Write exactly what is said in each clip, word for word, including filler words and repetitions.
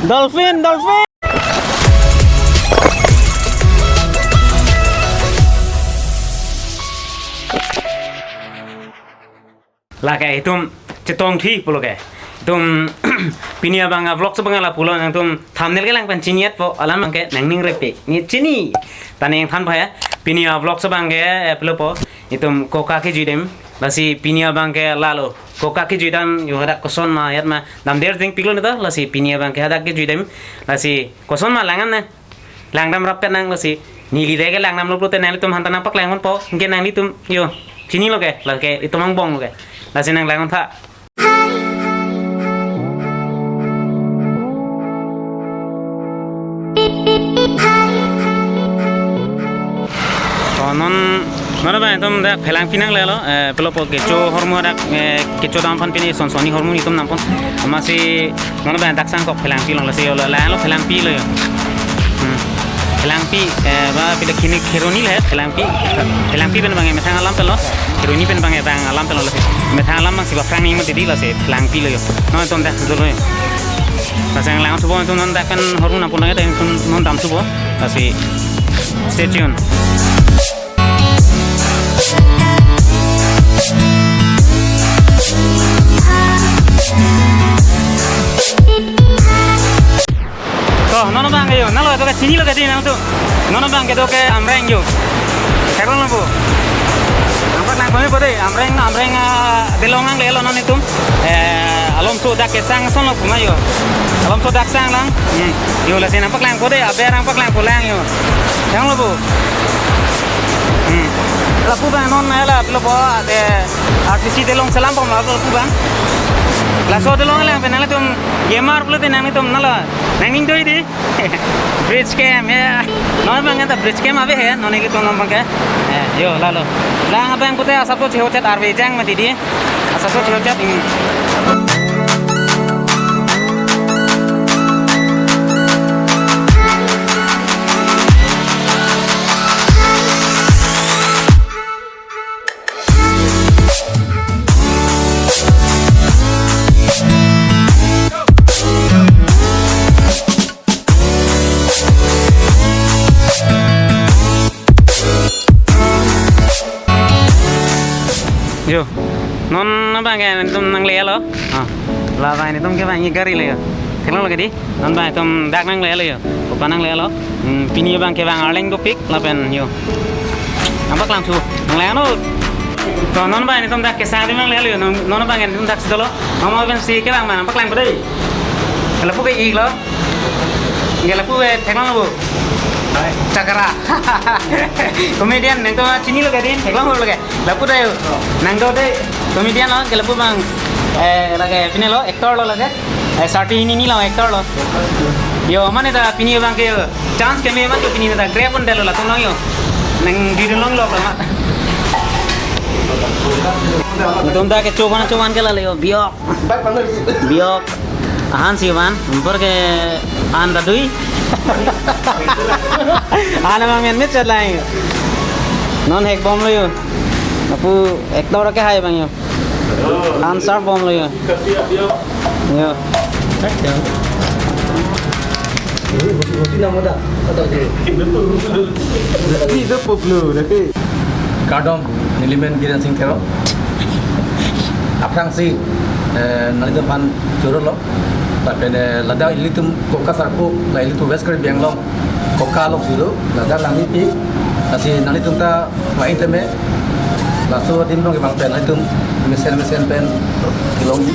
Dolphin, dolphin. Lake itum chetongthi pulo ke. Itum pini abang a-vlog chobang lapulo, nangtum thumbnail kelang pen chini-etpo, alam abang ke nangning repik. Neli chini. Tani nangthan phaya. Pini a-vlog chobang ke, eh, pulopo. Itum koka kejui dam. Lasi pini abang ke lalo. Koka kejui dam, yo hadak koson ma, yat ma. Damder jeng piklo neta, lasi pini abang ke hadak kejui dam. Lasi koson ma langdam nang. Langdam rap pen nang lasi. Neli dei ke langdamlo pulote nanglitum aphan ta nangpaklang ponpo. Anke nanglitum yo. Chinilo ke, lake itum angbonglo ke. Lasi nanglang tha. To non, non abang itum dak Phelangpi nanglelo, eh, pulopo kecho ahormu dak, eh, kecho dam aphan pini son sonni ahormu itum nampon. Amatsi non abang dak sangkok Phelangpi longlo, lasi yo la, lalo Phelangpi lo yo. Hmm. Phelangpi, eh, ba pila kini Kheroni le Phelangpi. Phelangpi pen abang methang alam penlo. Kheroni pen abang, abang alam penlo lasi. Methang alam abang si ba phrang ning mati di, lasi Phelangpi lo yo. Non itum dak dolo yo. Lasi nanglang thupo, itum non dak pen ahormu nampon nang, itum non dam thupo. Lasi stay tuned. To, non abang ke yo, nalo to ke chinilo ke di nangtum. Non abang ke to ke Amreng yo. Theklonglo bo. Nangpaklang ponpo dei, Amreng, Amreng, ah, Delong nanglelo non itum. Eh, alomso dak kesang sonlo puma yo. Alomso dak sang lang. Hmm. Yo lasi nangpaklangpo dei, aber nangpaklangpo lang yo. Theklonglo bo. Hmm. Lapu abang non nangla pulopo, eh, R C C Delong selam pom lapu abang. Laso Delong lang pen nanglitum G M R pulote nanglitum nalo nangning doi di. Bridge camp, ya. Non abang ta bridge camp ave he, non ilitum non abang ke. Eh, yo, lalo. Lang abang pute asap to chehochet arve jang mati di. Asap to chehochet, hmm. Yo, non abang ke itum nanglelo. Ah, la abang itum ke abang gari le yo. Theklonglo ke di. Non abang itum dak nanglelo yo. Koka nanglelo. Hmm, pini abang ke abang arleng dopik lapen yo. Nangpaklang thu. Nanglelo. To non abang itum dak kesang di nanglelo yo. Non, non abang itum dak si dolo. Mama pen si ke abang nangpaklangpo dei. Lapu ke iklo. Anke lapu ke theklonglo bo. Chakra. Comedian nangtum chinilo ke di, theklonglo ke. Lapu dei yo. Nang do dei. Comedian lo, anke lapu abang. Eh, lake pini lo, actor lo lake. Eh, sarti hini ni lo, actor lo. Yo, mane ta pini abang ke yo. Chance keme man ke pini ta grab un delo latum lo yo. Nang di dun longlo ma. Itum ta kecho van, chovan ke lale yo, biok. Biok. Ahan si van, umpar ke an ta dui. An abang men mit chat lang. Non hek bomlo yo. Lapu actor ke hai abang yo. An sharp bomlo yo. Yo. Kardom, neli men Biren Sing Terang. Aphrangsi, eh, nanglitum aphan choro lo. Lapen, eh, ladak ilitum Koka sarpo, la ilitum West Karbi Anglong Koka along si lo, ladak langmepik. Lasi nanglitum ta va-in tame. Laso adim along ke abang pen nanglitum mesen mesen pen kelong di.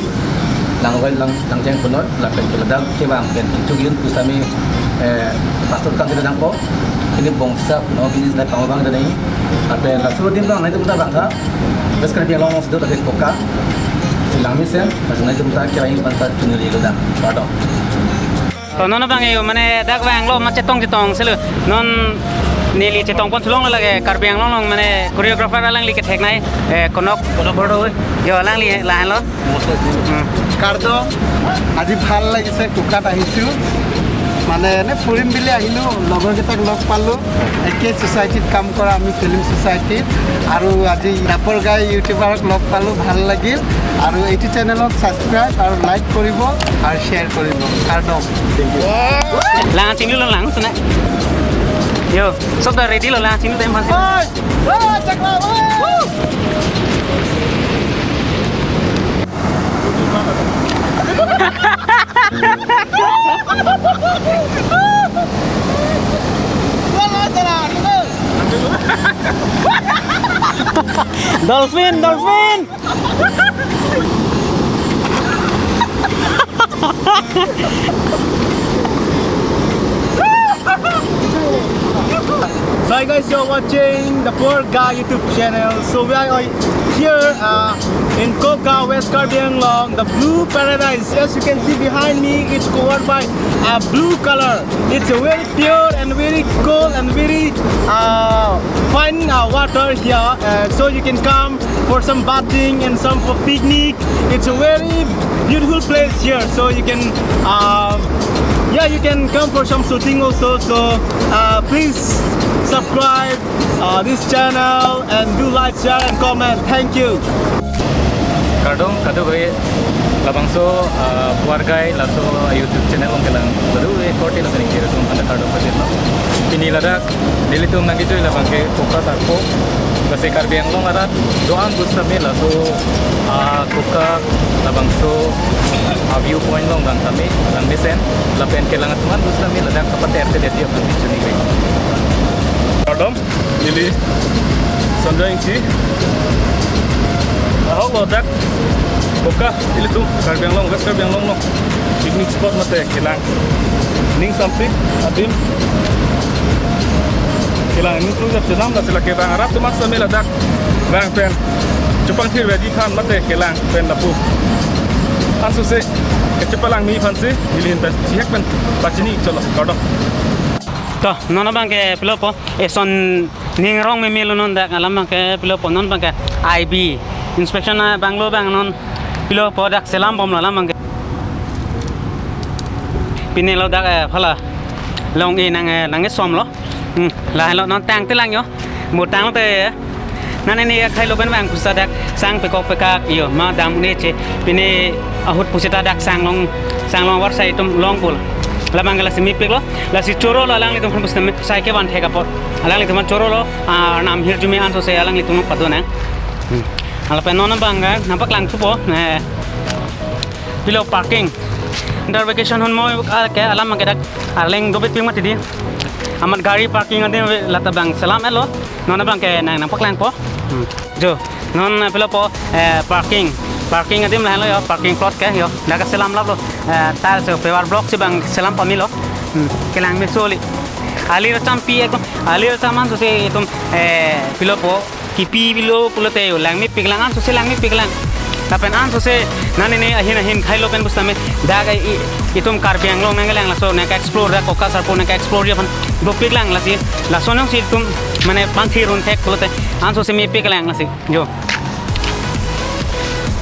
Langvai lang, langjeng punoi, lapen ke ladak ke abang pen itum yun pusitame, eh, pastor kan tidak dangpo. Ini bongsa punoi, ini sedang pangobang dan ini. Lapen laso adim along nanglitum ta abang ta West Karbi Anglong si do, lapen Koka. Langmesen, laso nanglitum ta kira-kira abang ta tunir ilo dan. Pardon. To non abang yo, mane dak vanglo ma chetong chetong selo. Non neli chetong pon thulong lo lake Karbi Anglong along mane choreographer alangli kethek nai, eh, Konok. Konok Bordowoi. Yo, alangli lahenlo. Hmm. Kardom, আজি ভাল লাগিছে, কোকাত আহিছো। মানে এনে ফুৰিম বুলি আহিলো, লগৰ কেইটাক লগ পালো, একে ছ'চাইটিত কাম কৰা আমি, ফিল্ম ছ'চাইটিত। আৰু আজি ডাপৰ গাই ইউটিউবাৰক লগ পালো, ভাল লাগিল। আৰু এইটো চেনেলক ছাবস্ক্ৰাইব আৰু লাইক কৰিব আৰু শ্বেয়াৰ কৰিব। Kardom. Lang chinglu lo lang sana. Yo, sob ta ready lo, lang chinglu time phan. Dolphin, dolphin. So hi guys, you're watching the Poor Guy YouTube channel. So we are here uh, in Kokka, West Karbi Anglong, the Blue Paradise. As you can see behind me, it's covered by a blue color. It's a very pure and very cold and very uh, fine uh, water here. Uh, so you can come for some bathing and some for picnic. It's a very beautiful place here. So you can, uh, yeah, you can come for some shooting also. So uh, please subscribe uh, this channel and do like, share and comment. Thank you. Kardom, kadokave labangso uh, Poor Guy laso YouTube channel along kelang kadokave korte lo kani kiri tum anda kardom pajirlo. Pini ladak nelitum nangkejui labang ke Kokka Sarpo. Lasi Karbi Anglong arat do-an pusitame laso uh, Kokka labangso uh, viewpoint along lang tame lang mesen lapen kelang atum an pusitame ladak kapater te dia dia pun chuni. Kardom. Neli Sanjay Ingti. Ahok lo dak Kokka, ilitum Karbi Anglong, West Karbi Anglong lo. Picnic spot mate kelang. Ning sampik adim. Kelang ning tu jap chenam la sila kevang arap tu mas sambil ladak. Vang pen. Chepangthir vedi phan mate kelang pen lapu. Ansose kachepalangme aphansi neli ahin pen chihek pen pachini cholo. Kardom. To, non abang ke pilo po, eson ning rong meme lo non dak alam abang ke pilo po, non abang ke I B inspection abang lo abang non pilo po, dak selam bomlo alam abang ke. Pine lo dak eh, phala long e nang eh, nang e som lo. Hmm, lahelo non tangte lang yo. Mo tangte eh. Nane ne akhai lo pen vang pusi dak sang pekok pekak yo ma dam ne che pine ahut pusita dak sang long sang long war sai tum long pul. Labang ke lasi mepik lo, lasi choro lo alanglitum aphan pusita me sai kevan thek apot. Alanglitum aphan choro lo, ah, nam hirjume ansose alanglitum pado nang. Hmm. Lapen non abang ke nangpaklang thupo, eh, pilo parking. Under vacation hon mo ke alam ke dak arleng dobet ping mati di. Amat gari parking adim lata abang selam elo. Non abang ke nang nangpaklangpo. Hmm. Jo, non pilo po eh, parking. Parking adim lahenlo yo, parking plot ke yo. Dak selam laplo. Eh, tiles yo, paver block si abang selam pamelo. Hmm. Kelang me soli. Ali racham pi ekdom. Ali racham ansose itum eh, pilo po. Kipi pilo pulote yo lang mepik lang ansose lang mepik lang. Lapen ansose nane ne ahin ahin khei lo pen pusitame dak i, itum Karbi Anglong nangkelang laso nangke-explore dak Kokka Sarpo nangke-explore aphan dopik lang lasi. Laso nangsi itum mane pangthi run thek pulote ansose mepik lang lasi. Jo.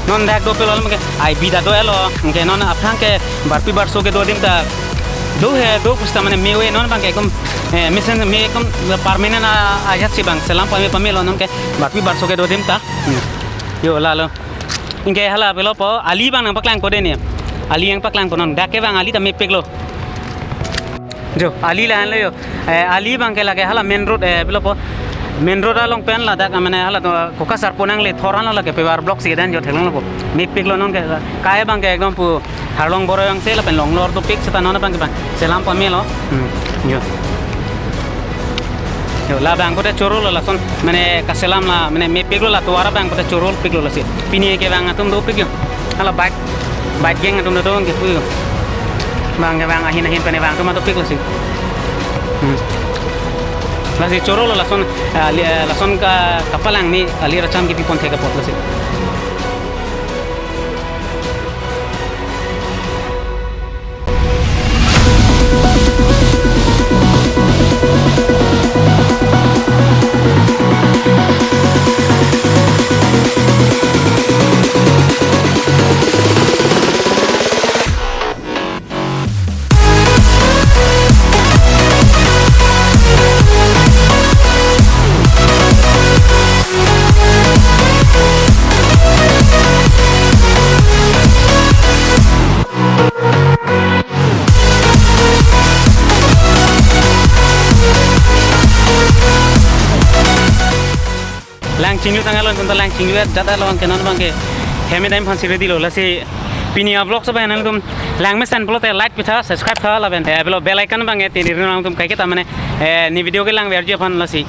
Non dak dopik lo abang ke I B ta do elo. Ke non aphrang ke barpi barso kedo adim ta do he do pusita mane me-oi non abang ke ekdom eh, mesen me ekdom permanent a, ajat si abang selam pame pamelo non ke barpi barso kedo adim ta. Hmm. Yo lalo. Anke hala pilo po ali abang nangpaklangpo dei ne. Ali nangpaklangpo non dak ke abang ali ta mepik lo. Jo, ali lahenlo yo. Eh, ali abang ke lake hala main road eh, pilo po. Main road along pen ladak mane hala to Kokka Sarpo nangle thor an lo lake paver block si kedan jo theklonglo po. Mepik lo non ke kai abang ke ekdom pu Harlong Boroi angse lapen Longlor dopik seta non abang ke abang selam pamelo. Hmm. Jo. Jo, labang kote choro lo lason mane kaselam la mane mepik lo la tovar abang kote choro pik lo lasi. Pini ke abang atum dopik yo. Hala bike bike gang atum do ke pu yo. Abang ke abang ahin ahin pene abang atum dopik lasi. Hmm. Lasi choro lo lason ah, li- ah, lason ka kapalangme ali racham kipi pon thek apot lasi. Lang chinglu tanglo, nangtum ta lang chinglu jat lo, anke non abangke hemi dam aphan si ready lo. Lasi pini a-vlog so abang nangtum lang mesen pulote like pitha, subscribe tha lapen, eh, below bell icon abangke tini ri nangtum kaiketa mane, eh, ne video kelang verji aphan lasi.